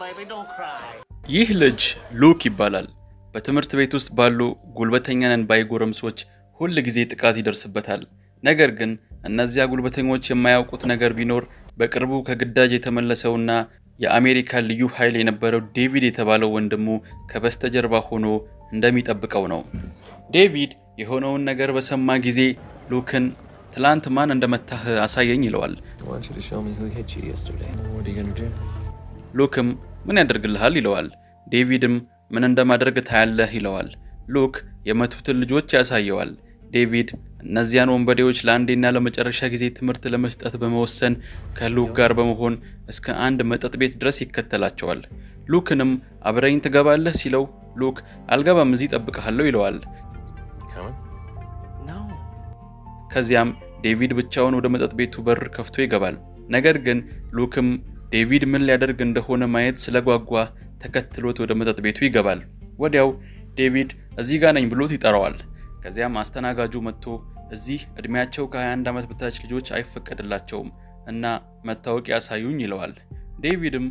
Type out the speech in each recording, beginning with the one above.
Baby, don't cry. ይህ ልጅ ሉክ ይባላል። በትምህርት ቤት ውስጥ ባሉ ጉልበተኛ ነን ባይ ጎረምሶች ሁል ጊዜ ጥቃት ይደርስበታል። ነገር ግን እነዚያ ጉልበተኞች የማያውቁት ነገር ቢኖር በቅርቡ ከግዳጅ የተመለሰውና የአሜሪካ ልዩ ኃይል የነበረው ዴቪድ የተባለው ወንድሙ ከበስተጀርባ ሆኖ እንደሚጠብቀው ነው። ዴቪድ የሆነውን ነገር በሰማ ጊዜ ሉክን ትላንት ማን እንደመታህ አሳየኝ ይለዋል። I want you to show me who hit you yesterday. What are you gonna do? ሉክም ምን ያደርግልሃል ይለዋል። ዴቪድም ምን እንደማደርግ ታያለህ ይለዋል። ሉክ የመቱትን ልጆች ያሳየዋል። ዴቪድ እነዚያን ወንበዴዎች ለአንዴና ለመጨረሻ ጊዜ ትምህርት ለመስጠት በመወሰን ከሉክ ጋር በመሆን እስከ አንድ መጠጥ ቤት ድረስ ይከተላቸዋል። ሉክንም አብረኸኝ ትገባለህ ሲለው ሉክ አልገባም፣ እዚህ እጠብቅሃለሁ ይለዋል። You coming? No. ከዚያም ዴቪድ ብቻውን ወደ መጠጥ ቤቱ በር ከፍቶ ይገባል። ነገር ግን ሉክም ዴቪድ ምን ሊያደርግ እንደሆነ ማየት ስለጓጓ ተከትሎት ወደ መጠጥ ቤቱ ይገባል። ወዲያው ዴቪድ እዚህ ጋ ነኝ ብሎት ይጠራዋል። ከዚያም አስተናጋጁ መጥቶ እዚህ እድሜያቸው ከ21 ዓመት በታች ልጆች አይፈቀድላቸውም እና መታወቂያ ያሳዩኝ ይለዋል። ዴቪድም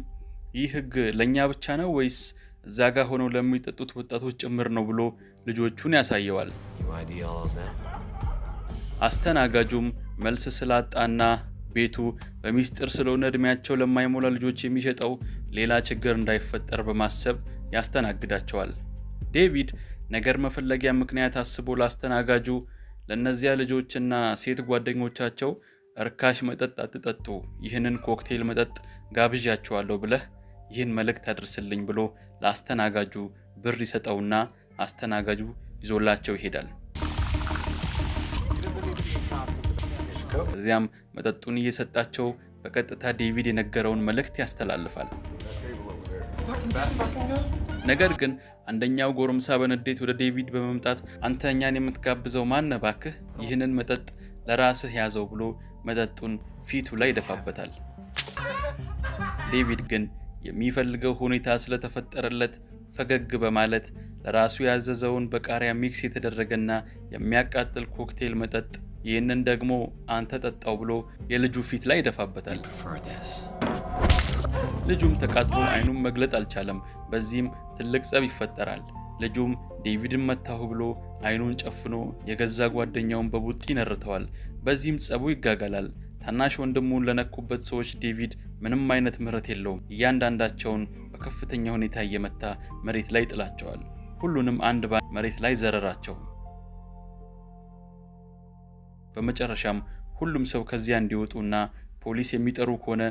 ይህ ሕግ ለእኛ ብቻ ነው ወይስ እዛ ጋ ሆነው ለሚጠጡት ወጣቶች ጭምር ነው ብሎ ልጆቹን ያሳየዋል። You ID all of them? አስተናጋጁም መልስ ስላጣና ቤቱ በሚስጥር ስለሆነ እድሜያቸው ለማይሞላ ልጆች የሚሸጠው ሌላ ችግር እንዳይፈጠር በማሰብ ያስተናግዳቸዋል። ዴቪድ ነገር መፈለጊያ ምክንያት አስቦ ላስተናጋጁ ለእነዚያ ልጆችና ሴት ጓደኞቻቸው እርካሽ መጠጥ አትጠጡ፣ ይህንን ኮክቴል መጠጥ ጋብዣቸዋለሁ ብለህ ይህን መልእክት አድርስልኝ ብሎ ለአስተናጋጁ ብር ይሰጠውና አስተናጋጁ ይዞላቸው ይሄዳል። Doesn't need to be a costume. ከዚያም መጠጡን እየሰጣቸው በቀጥታ ዴቪድ የነገረውን መልእክት ያስተላልፋል። ነገር ግን አንደኛው ጎረምሳ በንዴት ወደ ዴቪድ በመምጣት አንተ እኛን የምትጋብዘው ማን ነህ ባክህ? ይህንን መጠጥ ለራስህ ያዘው ብሎ መጠጡን ፊቱ ላይ ይደፋበታል። ዴቪድ ግን የሚፈልገው ሁኔታ ስለተፈጠረለት ፈገግ በማለት ለራሱ ያዘዘውን በቃሪያ mix የተደረገና የሚያቃጥል ኮክቴል መጠጥ ይህንን ደግሞ አንተ ጠጣው ብሎ የልጁ ፊት ላይ ይደፋበታል። Prefer this. ልጁም ተቃጥሎ አይኑን መግለጥ አልቻለም። በዚህም ትልቅ ጸብ ይፈጠራል። ልጁም ዴቪድን መታሁ ብሎ አይኑን ጨፍኖ የገዛ ጓደኛውን በቡጢ ይነርተዋል። በዚህም ጸቡ ይጋጋላል። ታናሽ ወንድሙን ለነኩበት ሰዎች ዴቪድ ምንም አይነት ምህረት የለውም። እያንዳንዳቸውን በከፍተኛ ሁኔታ እየመታ መሬት ላይ ይጥላቸዋል። ሁሉንም አንድ ባንድ መሬት ላይ ዘረራቸው። በመጨረሻም ሁሉም ሰው ከዚያ እንዲወጡና ፖሊስ የሚጠሩ ከሆነ